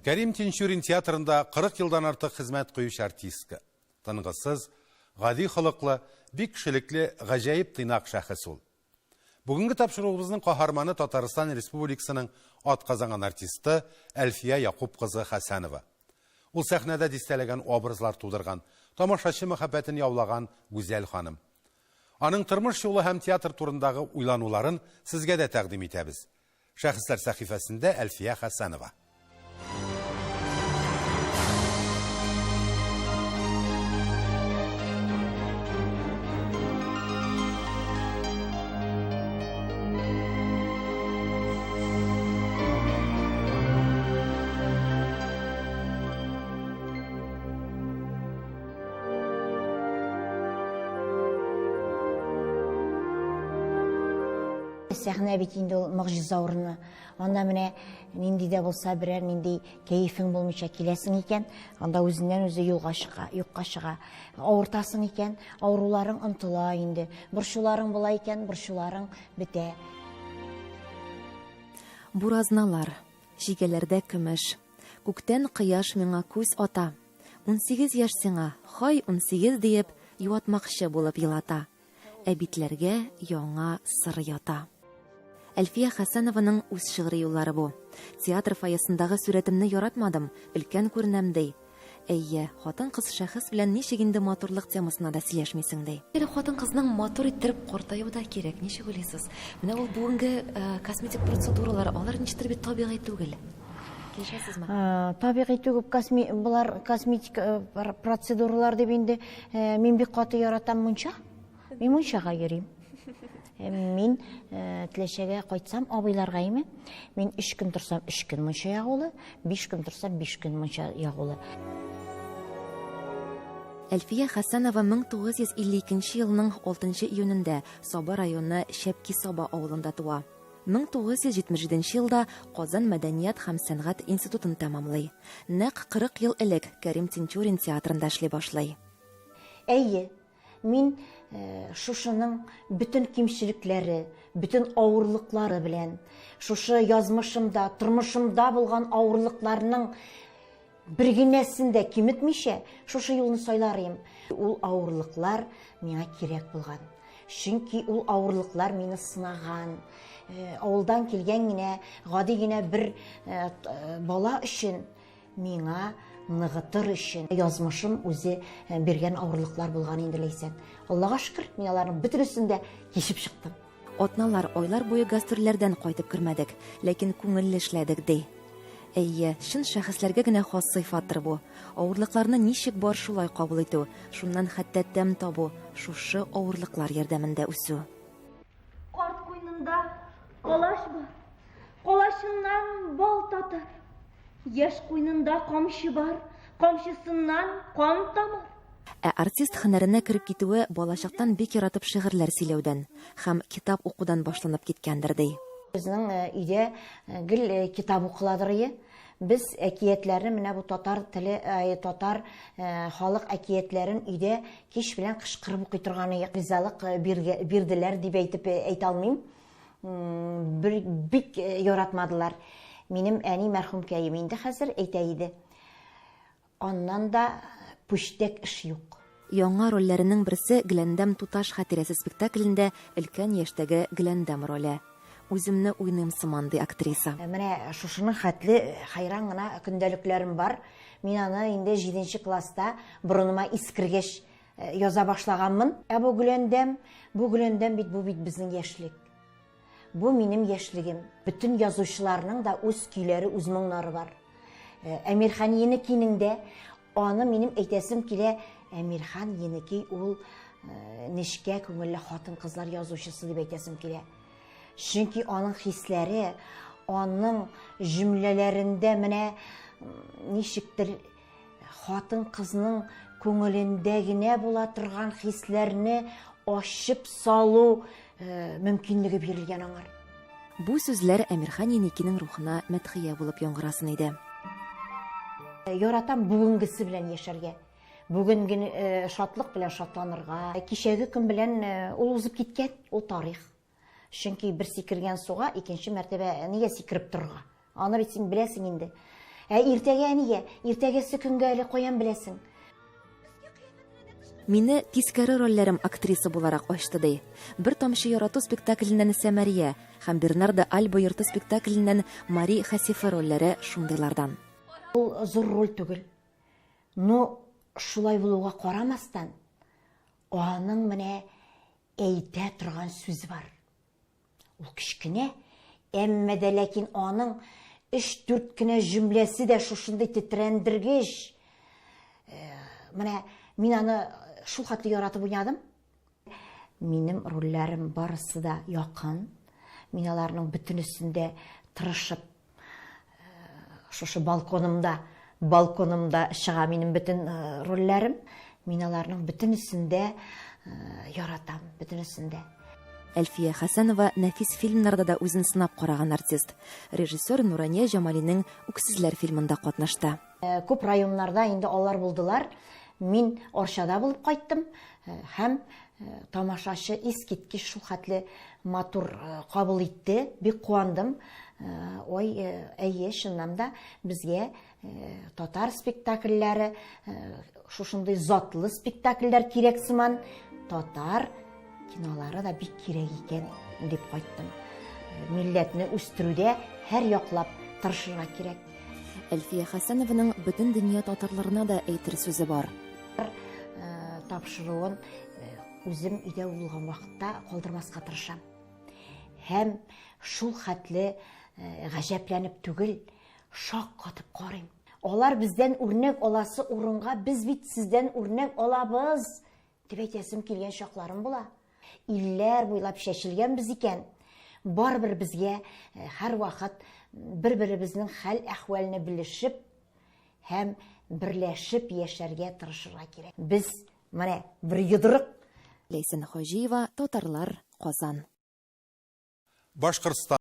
Кәрим Тинчурин театрында 40 елдан артык хезмәт куючы артистка. Тынгысыз, гади холыклы, бик кешелекле, гаҗәеп тыйнак шәхес ул. Бүгенге тапшыруыбызның каһарманы Татарстан Республикасының атказанган артисты Әлфия Якуб кызы Хәсәнова. Ул сәхнәдә дистәләгән образлар тудырган, тамашачы мәхәббәтен яулаган гүзәл ханым. Аның тормыш юлы һәм театр турындагы уйлануларын сезгә дә тәкъдим итәбез. Шәхесләр сәхифәсендә Әлфия Хәсәнова. Сәхнә бит инде ул могҗиза урыны. Анда менә нинди дә булса берәр нинди кәефең булмыйча киләсең икән, анда үзеннән үзе юлга чыга, юкка чыга. Авыртасың икән, авыруларың онтыла инде. Борчуларың була икән, борчуларың бетә. Буразналар, чигәләрдә көмеш. Күктән кояш миңа күз ата. 18 яшь сиңа, һай, 18 диеп, юатмакчы булып елата. Ә битләргә яңа сыр ята. Әлфия Хәсәнованың үз шигъри юллары бу. Театр фойесындагы сурәтемне яратмадым, өлкән күренәм, ди. Әйе, хатын-кыз шәхес белән ничек инде матурлык темасына да сөйләшмисең, ди. Әле хатын-кызның матур иттереп картаюы да кирәк, ничек уйлыйсыз? Менә ул бүгенге косметик процедуралар, алар ничектер бит табигый түгел. Килешәсезме? Табигый түгел, косме, болар косметик процедуралар дип инде мин бик каты яратам мунча. Мин мунчага йөрим. Мин Теләчәгә кайтсам, абыйларга име, мин өч көн торсам, өч көн мунча ягулы, биш көн торсам, биш көн мунча ягулы. Әлфия Хәсәнова 1952 елның 6 июнендә Саба районы Чәпки-Саба авылында туа. 1977 елда Казан мәдәният һәм сәнгать институтын тәмамлый. Нәкъ 40 ел элек Кәрим Тинчурин театрында эшли башлый. Әйе, Мин шушының бөтен кимчелекләре, бөтен авырлыклары белән, шушы язмышымда, тормышымда булган авырлыкларның бер генәсен дә киметмичә, шушы юлны сайлар идем. Ул авырлыклар миңа кирәк булган. Чөнки ул авырлыклар мине сынаган. Авылдан килгән генә, гади генә бер бала өчен Миңа ныгытыр өчен язмышым үзе биргән авырлыклар булган инде, Ләйсән. Аллага шөкер, мин аларның бөтенесен дә кичеп чыктым. Атналар, айлар буе гастрольләрдән кайтып кермәдек, ләкин күңелле эшләдек, ди. Әйе, чын шәхесләргә генә хас сыйфаттыр бу. Авырлыкларны ничек бар шулай кабул итү, шуннан хәтта тәм табу, шушы авырлыклар ярдәмендә үсү. Карт куенында калач бар, калачыннан бал татыр. Яшь куенында камчы бар, камчысыннан кан тамыр. Ә артист һөнәренә кереп китүе балачактан бик яратып шигырьләр сөйләүдән һәм китап укудан башланып киткәндер, ди. Безнең өйдә гел китап укыладыр ие. Без әкиятләрне менә бу татар теле, татар халык әкиятләрен өйдә кич белән кычкырып укый торган идек. Ризалык бирделәр дип әйтеп әйтә алмыйм. Бер бик яратмадылар. Минем әни мәрхүмкәем инде хәзер әйтә иде. Аннан да пүчтәк эш юк. Яңа рольләренең берсе Гөләндәм туташ хатирәсе спектаклендә өлкән яшьтәге Гөләндәм роле. Үземне уйныйм сыман, ди актриса. Менә шушының хәтле хәйран гына көндәлекләрем бар. Мин аны инде җиденче класста борыныма ис кергәч яза башлаганмын. Ә бу Гөләндәм, бу Гөләндәм бит, бу бит безнең яшьлек. Бу минем яшьлегем. Бөтен язучыларның да үз көйләре, үз моңнары бар. Әмирхан Еникинең дә, аны минем әйтәсем килә, Әмирхан Еники ул нечкә күңелле хатын-кызлар язучысы дип әйтәсем килә. Чөнки аның хисләре, аның җөмләләрендә менә ничектер Хатын-кызның күңелендә генә була торган хисләрне ачып салу мөмкинлеге бирелгән аңар. Бу сүзләр Әмирхан Еникинең рухына мәдхия булып яңгырасын иде. Яратам бүгенгесе белән яшәргә. Бүгенге шатлык белән шатланырга. Кичәге көн белән ул узып киткән, ул тарих. Чөнки бер сикергән суга икенче мәртәбә нигә сикереп торырга? Аны бит син беләсең инде. Ә иртәгә нигә? Иртәгәсе көнгә әле каян беләсең? Мине тискәре рольләрем актриса буларак ачты, ди. Бер тамчы ярату спектакленнән Сәмәрия һәм Бернардо Альба йорты спектакленнән Мари Хәсифә рольләре шундыйлардан. Ул зур роль түгел. Но шулай булуга карамастан, аның менә әйтә торган сүзе бар. Ул кечкенә, әмма дә ләкин аның өч-дүрт кенә җөмләсе дә шушындый тетрәндергеч. Э, менә мин аны шул хәтле яратып уйнадым. Минем рольләрем барысы да якын. Мин аларның бөтенесен дә тырышып шушы балконымда балконымда чыга минем бөтен э, рольләрем. Мин аларның бөтенесен дә э, яратам, бөтенесен дә. Әлфия Хәсәнова нәфис фильмнарда да үзен сынап караган артист. Режиссер Нурания Җамалинең Үксезләр фильмында катнашты. Э, күп районнарда инде алар булдылар. Мин Арчада булып кайттым һәм Тамашачы искиткеч шул хәтле матур кабул итте, бик куандым. Ой, әйе, чыннан да безгә татар спектакльләре, шушындый затлы спектакльләр кирәк сыман. Татар кинолары да бик кирәк икән дип кайттым. Милләтне үстерүдә һәр яклап тырышырга кирәк. Әлфия Хәсәнованың бөтен дөнья татарларына да әйтер сүзе бар. Тапшыруын үзем өйдә булган вакытта калдырмаска тырышам. Һәм шул хәтле гаҗәпләнеп түгел, шак катып карыйм. Алар бездән үрнәк аласы урынга без бит сездән үрнәк алабыз, дип әйтәсем килгән чакларым була. Илләр буйлап чәчелгәнбез икән, барыбер безгә һәрвакыт бер-беребезнең хәл-әхвәлне белешеп, Һәм берләшеп яшәргә тырышырга кирәк. Без менә бер йодрык. Ләйсән Хаҗиева, Татарлар, Казан. Башкортстан.